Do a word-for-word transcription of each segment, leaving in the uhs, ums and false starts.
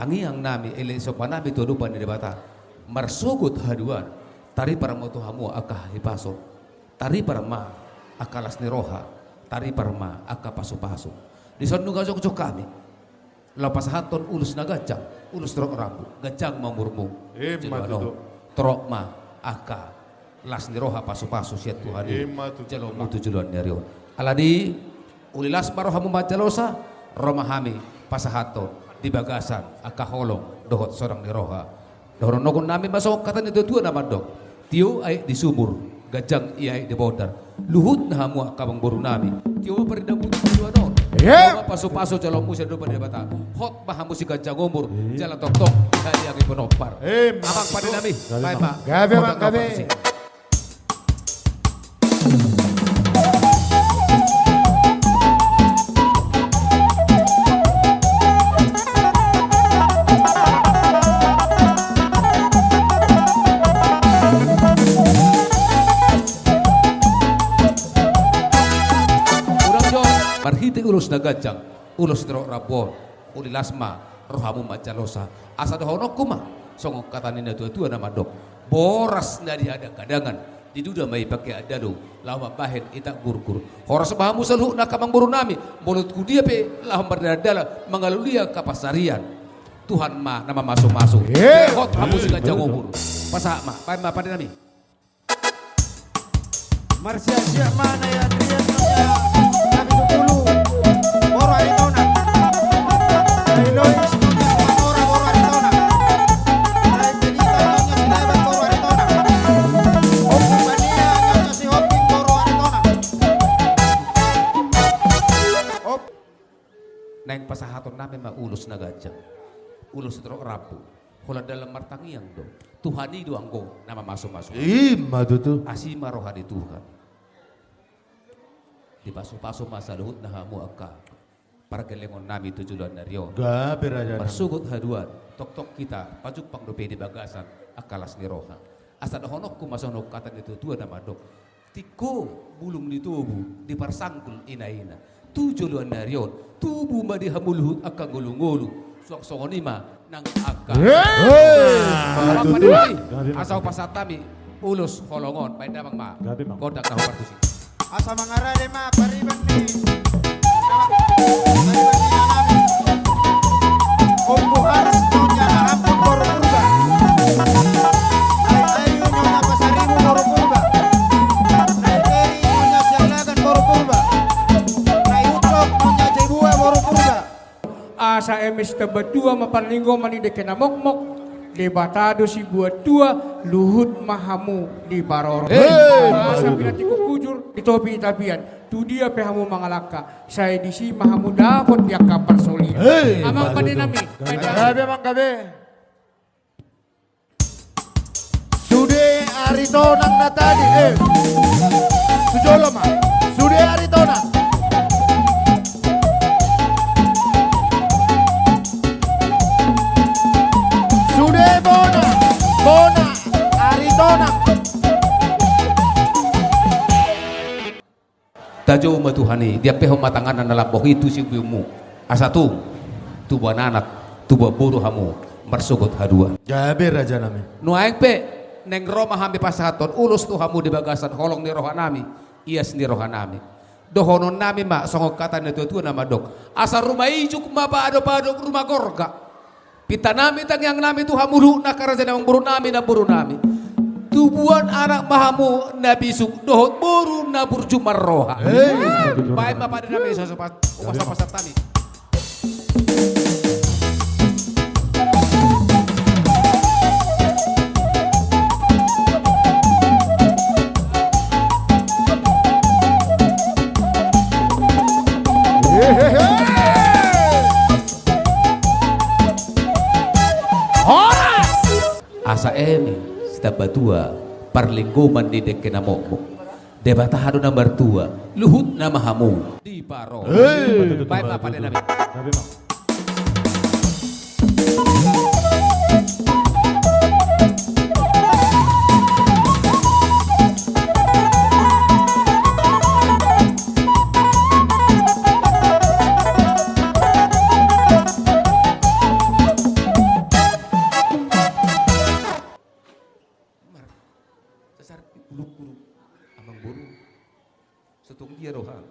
Tangiang nami, elek somba nami tu adopan ni Debata, marsogot haduan, taripar ma tu hamu angka hahipason, taripar ma angka las ni roha, taripar ma angka pasupasu. Dison nunga jongjong hami laho pasahathon ulos na ganjang, ulos torop rambu, ganjang ma umurmu. Emma tutu. Jalo annon, torop ma angka las ni roha, pasupasu sian Tuhan i. Emma tutu. Jaloonmu tu joloan ni ari on. Alani, uli las ma rohamu manjalosa, ro ma hami pasahathon di bagasan angka holong dohot sonang ni roha. Dohonon nami ma songon hata ni natuatua na mandok: Tio aek di sumur, ganjang i aek di bondar. Luhut ma hamu angka amangboru nami, tio ma parindamu tu joloan on. Iya. Tio ma pasupasu jaloonmu sian adopan ni Debata. Hot ma hamu siganjang umur, iya, jala tongtong hadiangi pinompar. Emma tutu. Amang pande nami, gabe, baen ma. Gabe, amang, gabe. Marhite ulos na ganjang, ulos torop rambu on, uli las ma rohamu manjalosa. Asa dohononku ma songon hata ni natuatua na mandok: Boras na di hadanghadang, diduda ma i pakean dalu, laho mambahen itak gurgur. Horas ma hamu saluhutna angka amangboru nami, molo tu dia pe laho mardalandalan, mangalului angka pansarian, Tuhan ma na mamasumasu. Iya. Hot hamu siganjang umur. Pasahat ma, baen ma pande nami. Marsiapsiap ma na i Adrian, na pitu pulu, boru Aritonang. Na i Lois, na i Simanora, boru Aritonang. Na i Benito, na i Silaban, boru Aritonang. Ompu Bania, na i Sihombing, boru Aritonang. Op. Naeng pasahaton nami ma ulos na ganjang, ulos torop rambu. Holan dalan martangiang do. Tuhan i do anggo na mamasumasu. Ima tutu. Asi ma roha ni Tuhan. Dipasupasu ma saluhutna hamu angka pargellengon nami tu joloan ni ari on. Gabe, raja nami. Marsogot haduan, tongtong hita pajumpang dope di bagasan angka las ni roha. Asa dohononku ma songon hata ni natuatua na mandok: Tingko bulung ni tobu, diparsanggul inaina. Tu joloan ni ari on, tubu ma di hamu luhut angka ngolungolu. Suang songon i ma nang angka. Hei! Amang pande nami, asa hupasahat hami ulos holong on, baen damang ma. Gabe, amang. Gondang na hombar tusi. Asa mangarade ma pariban ni, pariban ni inanami. Ompu Hars nyonya Hamput boru Purba. Nai Ayu nyonya Pasaribu boru Purba. Nai Peri nyonya Siallagan boru Purba. Nai Ucok nyonya Jebua boru Purba. Asa eme sitambatua ma parlinggoman ni dengke na mokmok, Debata do sibuat tua, luhut ma hamu diparorot. Hei! Asa pinantikkon hujur di topi ni tapian, tu dia pe hamu mangalangka, sai disi ma hamu dapot di angka parsaulian. Hei! Amang pande nami. Gabe, amang, gabe. Sude Aritonang na tadi, eh. Tu jolo ma. Sude Aritonang. Sude bona, bona Aritonang. Tajou ma Tuhan i, diampehon ma tanganna na lambok i tu siubeonmu. Asa tung tubuan anak, tubuan boru hamu marsogot haduan. Gabe, raja nami. Nuaeng pe naeng ro ma hami pasahathon ulos tu hamu di bagasan holong ni roha nami, ias ni roha nami. Dohonon nami ma songon hata ni natuatua na mandok: Asa ruma ijuk ma padopadop ruma gorga. Pinta nami, tangiang nami tu hamu luhut angka raja ni amangboru nami, namboru nami. Tubuan anak ma hamu na bisuk dohot boru na burju marroha. Hei. Baen ma pande nami, so, so, pas, upas, pas, pas, tami. Hehehe. Horas! Asa eme sitambatua parlinggoman ni dengke na mokmok, Debata do na martua, luhutna ma hamu diparorot. Hei! Baen ma pande nami. Ia roham.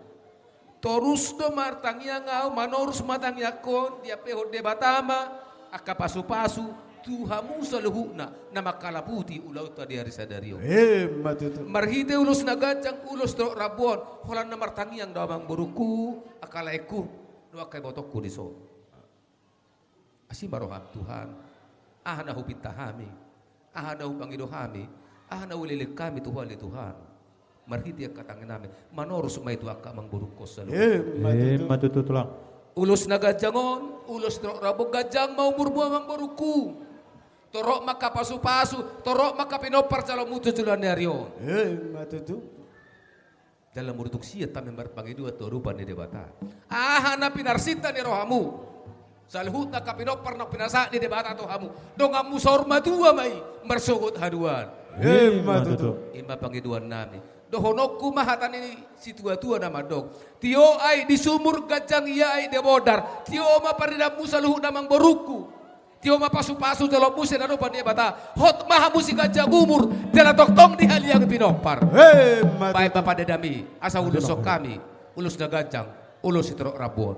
Torus do martangiang ahu, manorus ma tangiangkon, diampehon Debata ma angka pasupasu tu hamu saluhutna na mangkalaputi ulaonta di ari sadari on. Emma tutu. Marhite ulos na ganjang, ulos torop rambu on, holan na martangiang do amangborungku, angka laengku, dohot angka ibotongku dison. Asi ma roham Tuhan, aha na hupinta hami, aha na hupangido hami, aha na huelek hami tu Ho ale Tuhan. Marhite angka tangiang nami, manorus ma i tu angka amangborungkon saluhutna. Emma tutu. Emma tutu, Tulang. Ulos na ganjang on, ulos torop rambu on, ganjang ma umurmu amangborungku. Torop ma angka pasupasu, torop ma angka pinompar jaloonmu tu joloan ni ari on. Emma tutu. Jala molo tung siat hami marpangidoan tu adopan ni Debata, aha na pinarsinta ni rohamu, saluhutna angka pinompar na pinasahat ni Debata tu hamu, donganmu saur matua ma i marsogot haduan. Emma tutu. I ma pangidoan nami. Dohononku ma hata ni situatua na mandok: Tio aek di sumur, ganjang ia aek di bondar. Tio ma pardedammu saluhutna amangborungku. Tio ma pasupasu jaloonmu sian adopan ni Debata. Hot ma hamu siganjang umur, jala tongtong dihaliangi pinompar. Emma tutu. Baen ma pandedammi, asa uloshon hami ulos na ganjang, ulos sitorop rambu on.